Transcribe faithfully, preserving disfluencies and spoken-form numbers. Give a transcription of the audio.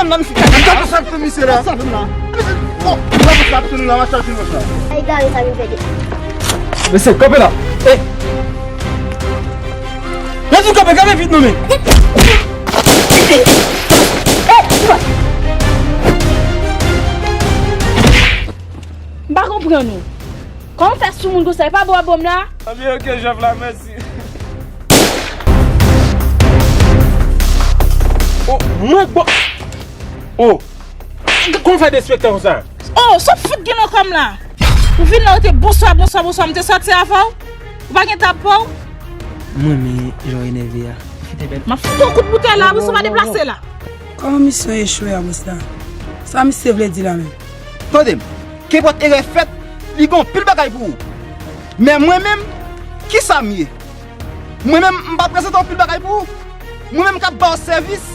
Nan misye. Gade sa k fè misye la. Sa fè m la. Oh, gade sa k fè nou la, m a chache nou la. Ay, gade sa vin fè de. Mesye, kanpe la. Eh. Yo di kanpe, kanpe vit non men. M pa konprann ou. Kòman w fè sou moun konsa? E pa bò a bò m la? Anben, ok, chèf la, mèsi. Oh, mwen bon. Oh. Kòman w fè derespektan konsa? Oh, sa w fout gen nan kò m la? Ou vin la, ou te bonswa, bonswa, bonswa, m te sòti avè w? Ou pa gen tab pa w? Mwen renmen jan w enève a. M ap fout ou kout boutèy la, wi, si w pa deplase la. Kòman misyon echwe a, bòs la? Sa misye vle di la menm? Tande m, kenpòt erè fèt, li gen anpil bagay pou ou. Men mwen menm, kisa m ye? Mwen menm, m pa prezante anpil bagay pou ou. Mwen menm k ap ba w sèvis.